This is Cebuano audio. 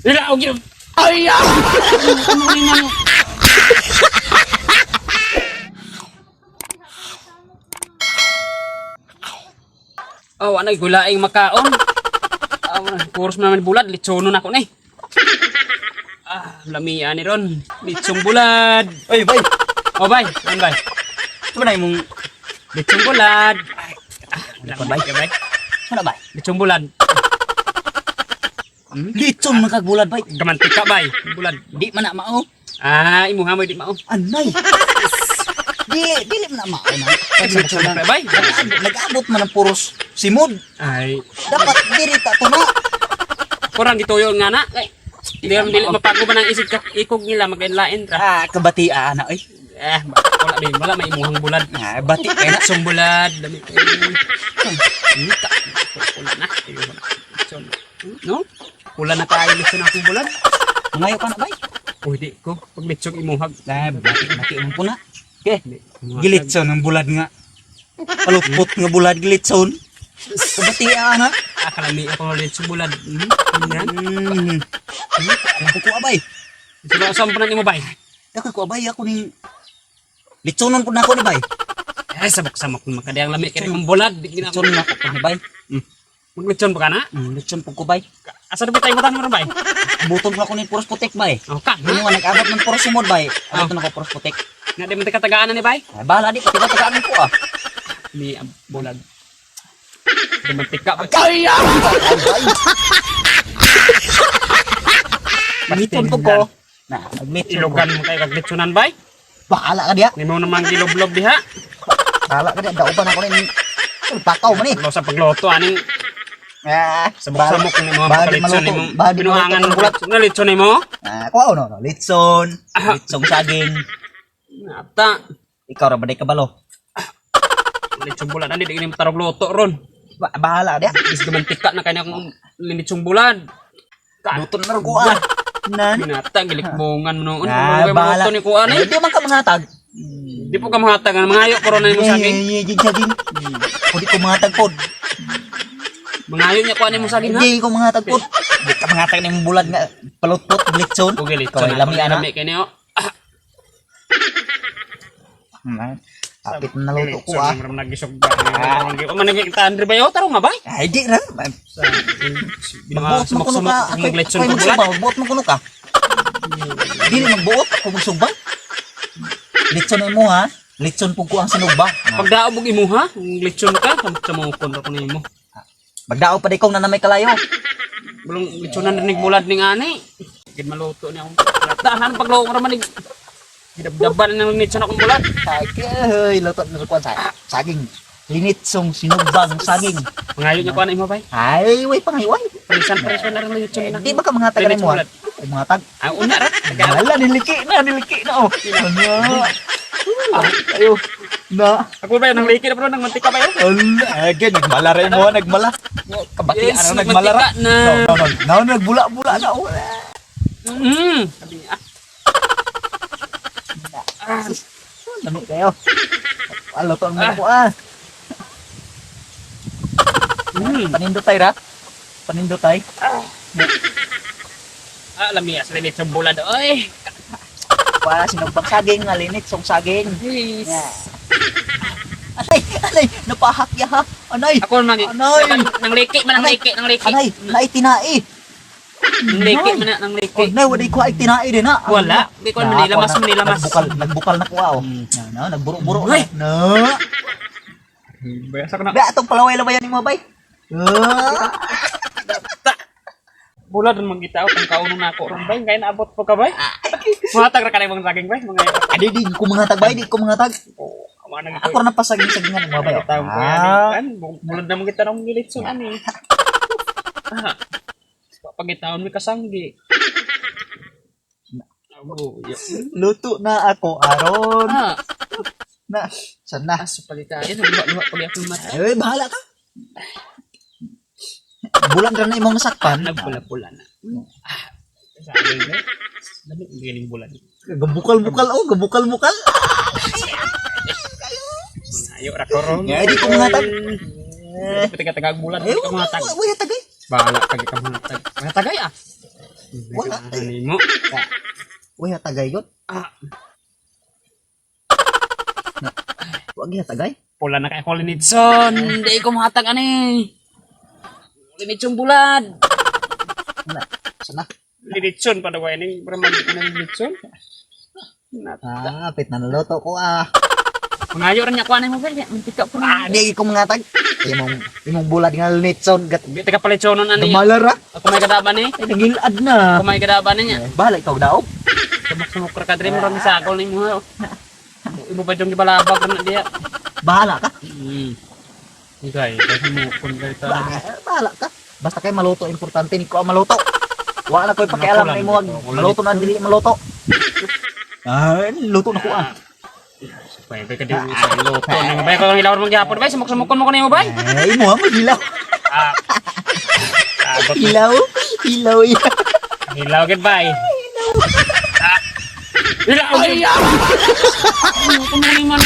Dila og yun. Ay! Ano ni nang Oh, anay gulaing makaon. Ah, puros man naman bulad, litsonon ako ni. Ah, lamian ni ron. Litsong bulad. Oy, bay. Oh, bay. Ano bay? Ito ba na imong Litsong bulad. Ay, ah, Litsong bay. Bay. Ano bay? Litsong bulad. Litson man kag bulad bay. Kamantika bay. Bulad. Di man na mao. Ah, imuha mo di mao. Anay. Di dili man na mao na. Litsong na bay. Nag-abot man ang puros simod. Ay, Dapat diri ta to na. kurang gituyo nga na. Ay, di dili mapago ba ng isig ka ikog nila maglain ra. Ah, kabati ana oy. Eh, wala may wala may imuhang bulad. Ah, bati kay na. Litsong bulad, dami kayo. Ka. Pula na. Ayun na. Litson. No? Pula na kayo litson akong bulad. Mangayo ka na bay. Uy, di ko. Pag litsong imuhag. Ah, bati bati mo po na. Okay. Di, imuhag. Gilitson ang bulad nga. Palutpot nga bulad gilitson. Kabati ana. Ah, kalami ako litsong bulad. Yan. Ako ko abay. Sino saan pa na nimo bay? Dako ko abay ako ning litsonon pud nako ni bay. Ay, sabok-samok naman kadiyang lami kay imong bulad. Di gina Litson nako ni bay. Maglitson ba ka na? Litson pud ko bay. Asa na ba tayo matan mo ron, bay? Buton ko ako ni puros putik bay. Oh, ka. Hindi nga nag-abot ng puros sumod bay. Abot na ako puros putik. Nga di man tayo katagaan na ni bay? Ay, bahala di pati ba tagaan ko ah. Ni ang bulad. Dumantika ba? Kaya! Litson po ko. Na, naglitson ko. Ilugan mo kayo kaglitsonan bay? Bahala ka diya. Nimo namang giloblob diha. Bahala ka diya. Dauban ako rin. Pakaw man eh. Lo sa pagloto aning Ah, sabok-samok ni mo bahala di makalitson maluto. nimo. Bahala di maluto Binuangan ng mo bulat. na litson nimo. Ah, kuha no, no. Litson. Litsong saging. Ata. Ikaw ra ba di kabalo? Litsong bulad ani di nimo tarog luto ron. Bahala ka diya. Is gumantika na kanya kung litsong bulad. Ka. Luto na rin ko ah. Nan. Binata gilikbongan mo noon. Ah, Ano bahala. maluto ni kuan eh. Di man ka manghatag. Di po ka mahatag ang mangayo ko ron na nimo saging. Saging. Saging. Pwede ko mangatag pod. Mangayo niya kuan nimo saging ha. Hindi ko mangatag pod. Di ka mangatag ng bulad nga palutpot litson. Ugi litson. Kaway lami ana. Lami kay niyo. Kapit na naluto ko ah. Litson, nagisog ba? Oh, man nagkita Andre ba yo tarong nga bay? Ay di ra. Mga Magbuot man kuno ka. sumok-sumok maglitson Ako'y ka bulad. magsugba. Magbuot man kuno ka. Dili magbuot ako magsugba. Litson mo ha. Litson pug ko ang sinugba. Pagdaog og imuha, litson ka, samok-samokon ra ko nimo. Magdao pa di kong nanamay kalayo. Bulong litsonan rin bulad ning ani. Gid maluto ni akong. Tahan pagluto ra man nig gidabdaban na ng litson akong bulad. Ay, kay luto na kuan sa saging. Linitsong sinugbang saging. Mangayo niya kuan imo bay. Ay, way pangayway. Parisan parisan na rin litson na. Di ba ka mga taga mo? Ay, mga tag. Ang una ra. Wala, niliki na oh. Ano? Ayo. Na. Ako ba nang liki na bro nang mantika ba yo? Ala, again, nagmala rin mo, nagmala. Kabati, Yes, ano, nagmala ra. nagmantika na. No, no, no. No, nagbula-bula na. Oh. Sabi niya. Ah, Lami kayo. Alo to ang mga ko ah. Panindot tay ra. Panindot tay. Ah, lami sa litson bulad oy. Pa sinugbang saging, nga linit song saging. Yes. Yeah. Anay, anay, napahak ya ha. Anay, Ako nang Anay! nang liki man nang liki nang liki. anay, naitinai. Nang liki man na, nang liki. Oh, nay, wala ko ay tinai din ha. Wala. Di ko Manila mas Manila mas. Nagbukal, nagbukal na ko ah. Oh. Na, no, nagburo-buro na. Uy! No. Bayasa ko na. Ba atong palaway-lawayan nimo bay. Ah. Bulad rin magkita kung kauno na ako ron bay kay naabot po ka bay. Muhatag ra ka na imong saging bay mga Adi di ko mga tag bay, di ko mga tag. Oh, ama nang Ako ra napasaging-sagingan mo bay. oh. Taong ko Ah. yan. Bulad na mo kita ng gilitson ani. Ah. Pagitaon mi kasanggi. Abo, yo. Luto na ako aron. Ah, Na, san na? aso pagitaon, luwa-luwa pag akong mata. Eh, bahala ka. Bulan ra na imong nasakpan. Nagpula-pula na. Ah, saging bay. Dami ang giling bulad. Gabukal-bukal oh, gabukal-bukal. Mangayo ra ko ron. Nga, di ko mga tag. Pati ka tagag bulan, Eh, di ka mga tag. wala tagay. Bahala ka ka mga tag. Mga tagay ah. Wala. Ano mo? Uy, hatagay yun. Ah, Wag hatagay. pula na kay ko linitson. Hindi ko mahatag ani. Linitsong bulad. Wala. Sana. Linitson pa daw ini, para mag ng litson. Ah, pit na naluto ko ah. Pangayo rin niya kuha na mo ba? Muntik ka po Ah, na. di ko mga tag. Imong bulad nga litson gat. Di ka palitsonon ani. Damalara. Ako may kadaban eh. Ay nagilad na. Ako may kadaban niya. Bahala ikaw daw. Sumok-sumok ka dre mo rin sa akol nimo. Imo ba jong gibalabag na diya? Bahala ka. Igay, kasi mo kun kay ta. Bahala ka. Basta kay maluto, importante ni ko ang maluto. Wala ko'y pakialam na imo maluto na dili maluto. Ah, luto na ko ah. Pwede ka di sa luto. Nang bay ko ang ilawar mong gihapon bay, sumok-sumokon mo ko nimo bay. Ay, mo mo hilaw. Ah. Abot. Hilaw, hilaw. Hilaw gid bay. Ah. Hilaw. Ay. Ano man?